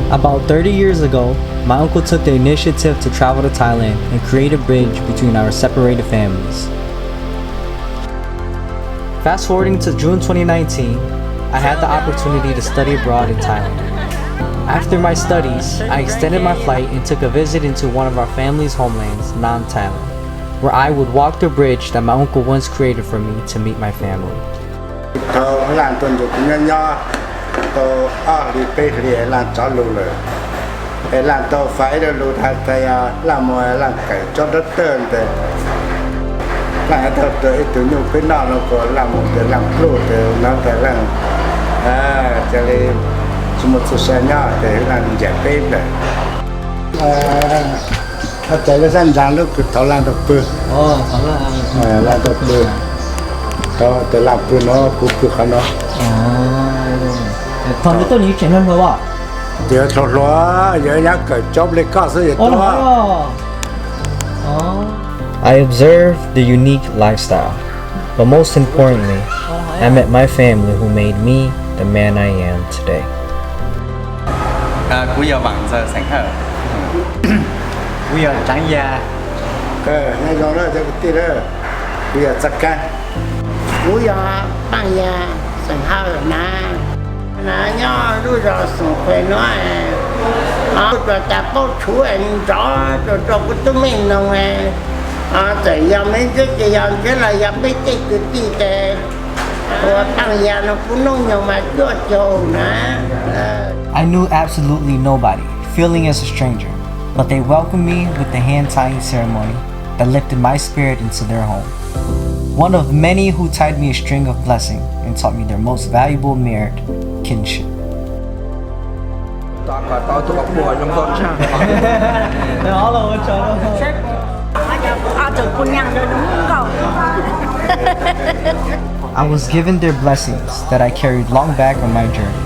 About thirty years ago, my uncle took the initiative to travel to Thailand and create a bridge between our separated families. Fast forwarding to June twenty nineteen, I had the opportunity to study abroad in Thailand. After my studies, I extended my flight and took a visit into one of our family's homelands, Nan, Thailand, where I would walk the bridge that my uncle once created for me to meet my family. Thaum Laj tuaj nrog kuv nyob nyob tau ob hlis peb hlis Laj tso lus lawm, es Laj tau fais ib lo lus hais tias Laj mus Laj kawm tsob dab tawg ntawd, Laj tau tuav ib tug nyuj peb noj no, kuas Laj mus ntawd Laj pluj ntawd no ntawd Laj cia li tsis muaj txhua sai nyob ces Laj ncaim peb ntawd. Thaum lawv sab ntsa lub kws thaum Laj tau pw, Laj tau pw, thaum Laj pw no kuv pw qhov no. Yog hluas hluas, yog nyab kawm tsob nplej koj xwb yog tuaj. I observed the unique lifestyle, but most importantly, I met my family who made me the man I am today. Kuv yog Vam Ntxawg xeem Hawj. Kuv yog Tsav Yaj. Nyob zoo na cov kwv tij na, kuv yog Txaj Kab. Kuv yog Paaj Yaj xeem Hawj na. Na nyob lub zos Xoom Khues no, kuv tsuas tas paub tshuav ntsov rau rau kuv tub me noog, txawm yog me ntsis ces yog ntshe los yog peb tej kwv tij ces ua Paaj Yaj no kuv hnub nyoog mas cuaj caug na. I knew absolutely nobody, feeling as a stranger, but they welcomed me with the hand tying ceremony that lifted my spirit into their home. One of many who tied me a string of blessing and taught me their most valuable merit, kinship. I was given their blessings that I carried long back on my journey,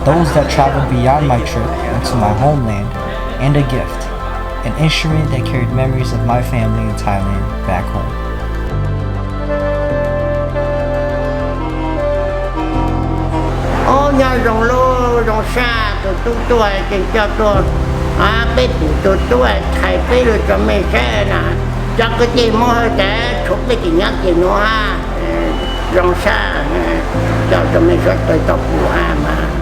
those that traveled beyond my trip into my homeland, and a gift, an instrument that carried memories of my family in Thailand back home. Ub, nyob zoo lub zoo sab tus tub tuaj ces coj tuaj, peb pum tus tub thais peb lub tso me saib na, cov kwv tij Hmoob Hawj tas tshuav peb tsis nyob ces nuav zoo sab, coj tso me suav tawg tau pum hab mas.